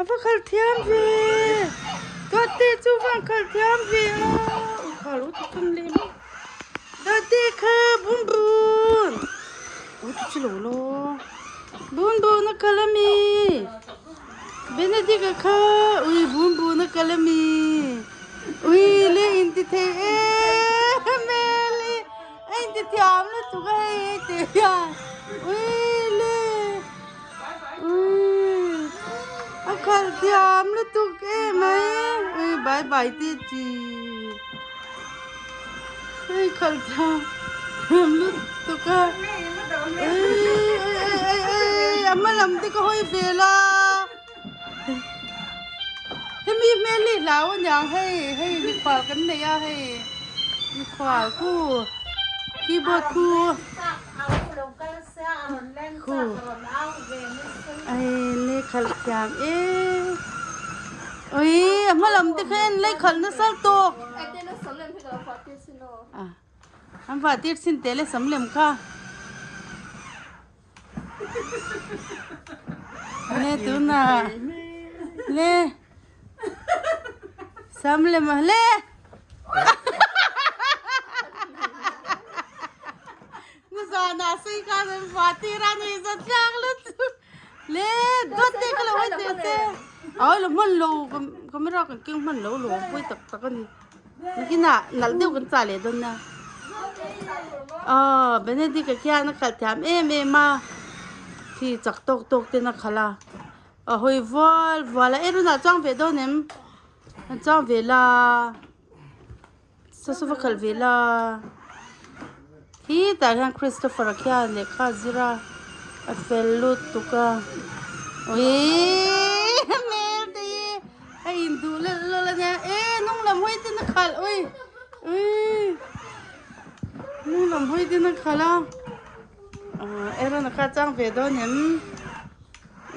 A va khalh thiam ve Dawtte chu van khalh thiam ve a kha lo ti thum leh mai Dawtte kha bun bun o ti chi lo lo bun bun a kal ami Benedict a kha ui bun bun a kal ami ui le in ti thei em em a in ti thiam lutuk a hei hei te hian ui le ui a khalh thiam lutuk em mai ui bye bye te chi hei khalh thiam thiam lutuk a ui ui ui ui a hma lam te ka hawi vel a hemi hmel hi hlau aniang hei hei mikhual kan nei a hei mikhual khu keyboard khu khu ai le khalh thiam e ui a hma lam te kha en lai khalh nasa tawk an vah tir chin teh le sam lem kha. Le tuna le sam le ma le nu zana sei ka zan fa ti ra ni za tlang lu chu le dot te ka lo hoi te te ai lo man lo camera kan keng man lo lo pui tak tak ani Nakinah nalh deuh kan chah leh dawn a. Aw Benedict-a khian a khalh thiam em em a, khi chak tawk tawk ten a khalh a, a hawi vual vual a, e runah chuang ve dawn em? An chuang ve la, saw saw va khalh ve la, khitah hian Christopher-a khian lehkha a zir a, a fel lutuk a, uiiii hmel te hi. A induh lel lel a nia e hnung lam hawi ten a khalh ui ui hnung lam hawi ten a khalh a ah Aaron a kha chang ve dawn em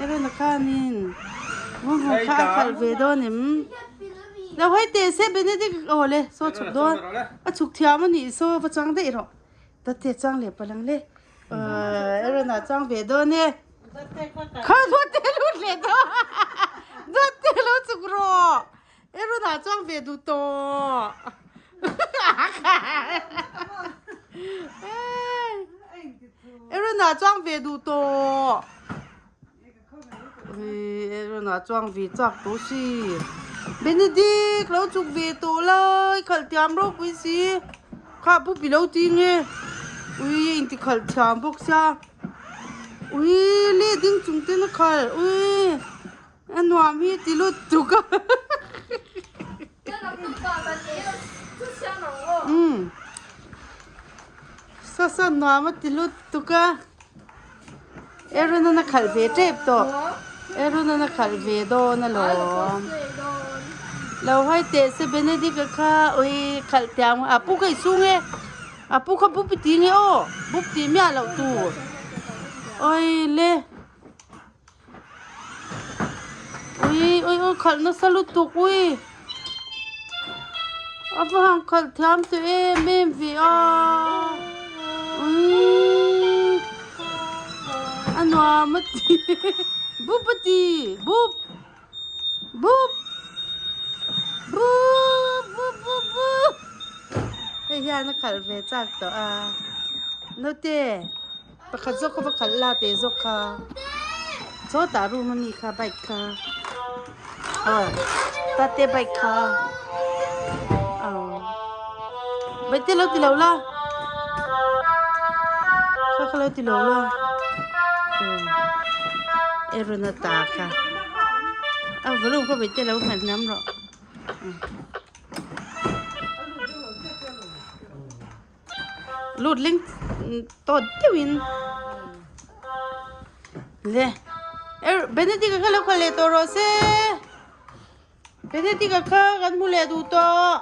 Aaron a khanin vawng vawng kha a khalh ve dawn em lo hawi teh se Benedict aw le saw chhuk dawn a chhuk thiam a nih saw va chang daih rawh Dawtte chang leh palang le Aaron a chang ve dawn e. Kha Dawtte lut leh dawn. Dawtte lo chuk rawh. Aaron a chang ve duh tawh. Aaron a chang ve duh tawh. Aaron a chuang ve chak tawh si. Benedict lo chuk ve tawh lai khalh thiam ropui si. Kha pu pi lo ti nge. Ui a inti khalh thiam bawk sia. Ui le ding chung ten a khalh. Ui a nuam hi ti lut tuk a. Umm sa sa nuam a ti lut tuk a. Aaron an a khalh ve tep tawh Aaron an a khalh ve dawn alawm lo hawi teh se Benedict a kha ui khalh tiang a pu kha i sung e a pu kha bup i ti nge aw bup tih miah loh tur oi le ui ui ui khalh nasa lutuk ui a va han khalh thiam teh em em ve a ui a nuam a ti bup a ti bup bup bup bup bup bup hei hian a khalh ve chak tawh a naute. Pakhat zawk kha va khalh la teh zawk kha sawtah room ami kha bike kha aw tate bike kha aw bike te lo ti lo la kha kha lo ti lo la aw Aaron a ta kha a volume kha bike te lo hman hniam rawh. Lut ling tawt deuhin le er Benedict-a kha lo kal leh tawh rawh se Benedict-a kha kan hmu leh duh tawh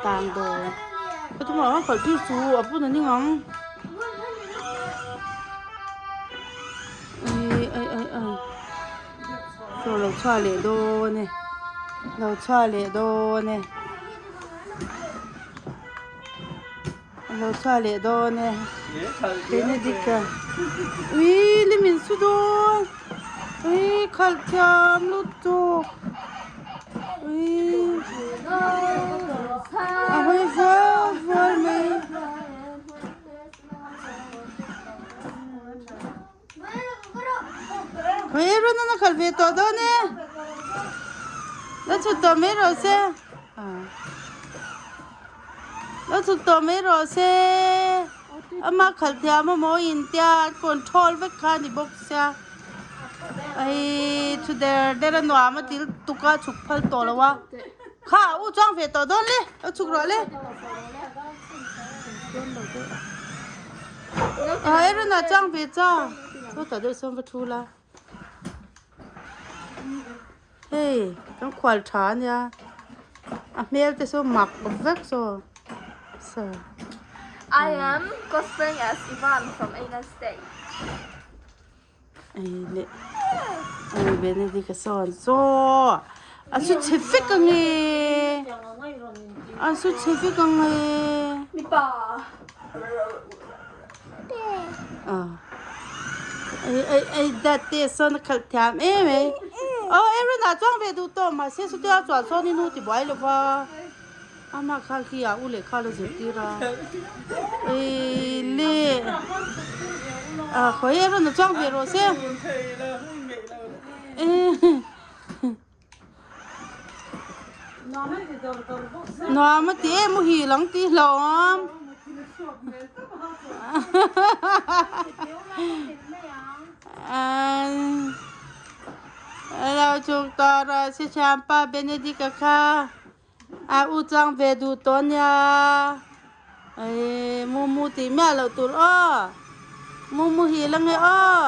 tang dawn ka tumah khan kal tir chu a bun a ni ang ai ai ai ai Chaw lo chhuah leh dawn e lo chhuah leh dawn e. Lo chhuah leh dawn e. Benedict a. Ui lim in su dawn. Ui khalh thiam lutuk. Ui a hawi vual vual mai. Khawi rawn an a khalh ve tawh dawn e. La chhut tawh mai rawh se. La chhut tawh mai rawh se. Ama khalh thiam amaw in tia an control vek kha a ni bawk sia. Hei thu der der a nuam a til tuk a chhuk phal tawh lo a. Kha u chuang ve tawh dawn le. Lo chhuk rawh le. Ah Aaron ah chuang ve cha sawtah deuh sawn va thu la hei kan khual tha ania a hmel te saw mak vek saw saw. I am cosplaying as Ivan from Anus Day. Ei leh ei Benedict a sawn chaw a su chhe vek ang e a su chhe vek ang e Mipa ah ei ei ei dat te sawn a khalh thiam em mai aw Aaron ah chuang ve duh tawh mahse chutia chuan sawn i nu ti buai lo va. Amah kha khi a u leh kha la zirtir a ei le a khawi a rawn chuang ve rawh se nuam a ti em u hi lang tih hlauhawm lo chhuk tawh rawh se thianpa Benedict-a kha. A u chuang ve duh tawh nia. Ei mumu tih miah loh tur aw. Mumu hi la nge aw.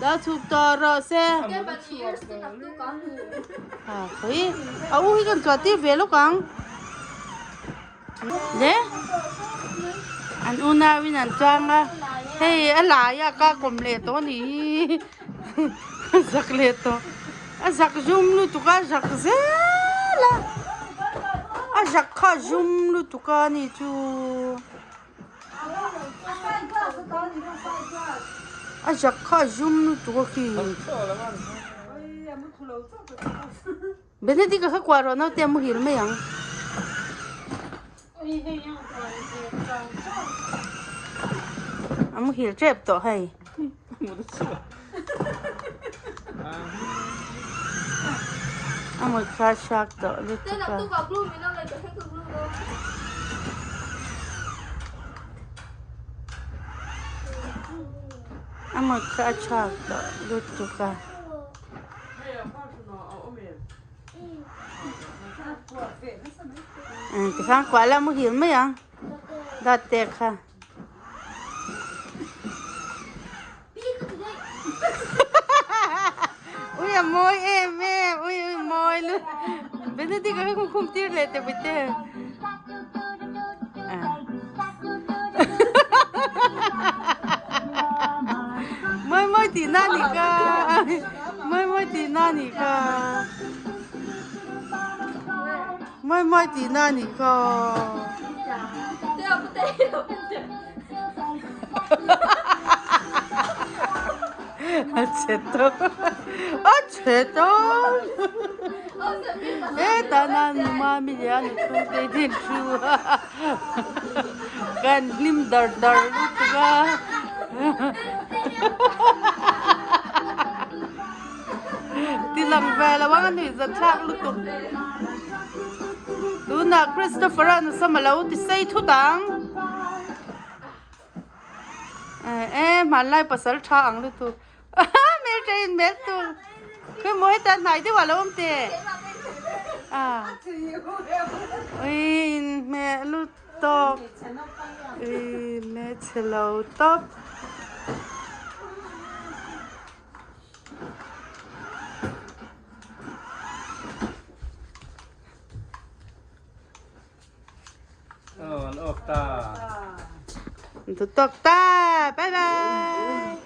Lo chhuk tawh rawh se. A khawi a u hi kan chhuah tir ve lawk ang. Le an unau in an chuang a hei a lai a ka kawm leh tawh a nih hi a zak leh tawh a zak zum lutuk a zak zel a a zak kha a zum lutuk a ni chu a zak kha a zum lutuk a khi. Benedict-a kha kuah rawh naute a muhil mai ang. A muhil tep tawh hei. A mut kha chhuak tawh lutuk a. A mut kha a chhuak tawh lutuk a. Tikhan kuah la muhil mai ang dat te kha. Ui a mawi em em ui ui mawi lu Benedict a khum khum tir leh te pui te. Mawi mawi tih na ni ka. Mawi mawi tih na ni ka. Mawi mawi tih na ni ka. A che tawp. A che tawp. Heta nan mami leh a nuchhung te hi an thu a. Kan hlim dar dar lutuk a. Ti lang ve lo ang a nuih zat thlak lutuk. Tunah Christopher a nasa malo ti sei thut ang. Eh hmanlai pasal tha ang lutuk. Hmel tha in hmel tur. Khawi maw heta hnai deuh ah lo awm teh. Ah. Ui in hmeh lutuk. Ui hmeichhe lo tawp. Aw an awk ta. An tawk ta. Bye bye.